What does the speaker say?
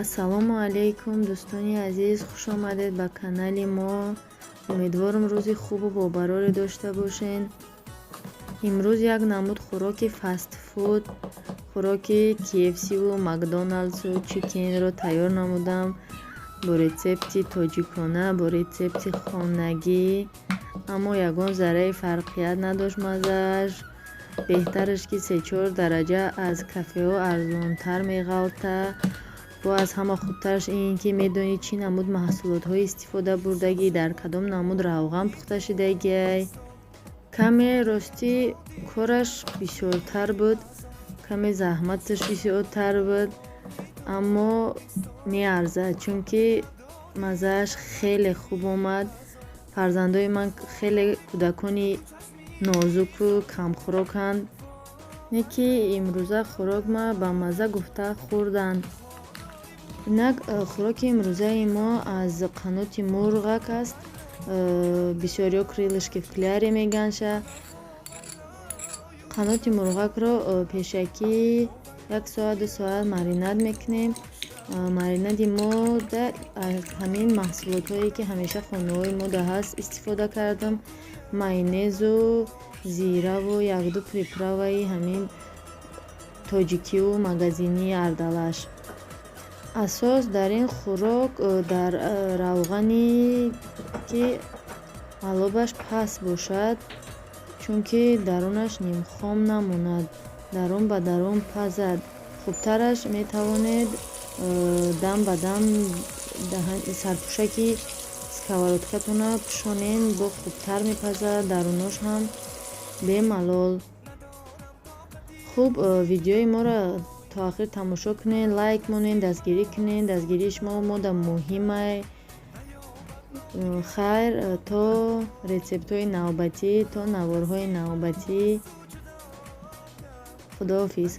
Ассалому алайкум, дӯстони азиз, хуш омадед ба канали мо. Умедворам, рӯзи хубу бобароре дошта бошен. Имрӯз як намуд хӯроки фастфуд, хӯроки KFC-ву Макдоналдсу чикенро тайёр намудам бо рецепти тоҷикона, бо рецепти хонагӣ, аммо ягон зарраи фарқият надошт маззааш. Беҳтараш, ки се-чор дараҷа аз кафеҳо арзонтар меғалта. Бо аз ҳама хубтараш ин, ки медонӣ, чӣ намуд маҳсулотҳои истифода бурдагӣ, дар кадом намуд равған пухта шидагиай. Каме, ростӣ, кораш бисёртар буд, каме заҳматаш бисёртар буд, аммо меарзад, чунки маззааш хеле хуб омад. Фарзандои ман хеле кӯдакони нозуку камхӯроканд, не ки имрӯза хӯрок ма ба мазза гуфта хӯрданд. Инак, хӯроки имрӯзаи мо аз қаноти мурғак аст. Бисёриҳо крылышки в кляре мегӯяндша. Қаноти мурғакро пешакӣ як соат, 2 соат маринад мекунем. Маринади мо аз ҳамин маҳсулотҳое, ки ҳамеша хонаҳои мода ҳаст, истифода кардам: майонезу зираву якду приправаи ҳамин тоҷикиву магазинии ардалаш. Асос дар ин хӯрок дар равғане, ки алобаш паст бошад, чунки дарунаш нимхом намонад, дарун ба дарун пазад. Хубтараш, метавонед дам ба дам сарпӯшаки сковородкатонро пӯшонед, бо хубтар мепазад дарунош ҳам бемалол. Хуб, видеои моро то охир тамошо кунед, лайк монед, дастгирӣ кунед. Дастгирии шумо мода муҳимай. Хайр, то рецептҳои навбатӣ, то наворҳои навбатӣ, худоҳофиз.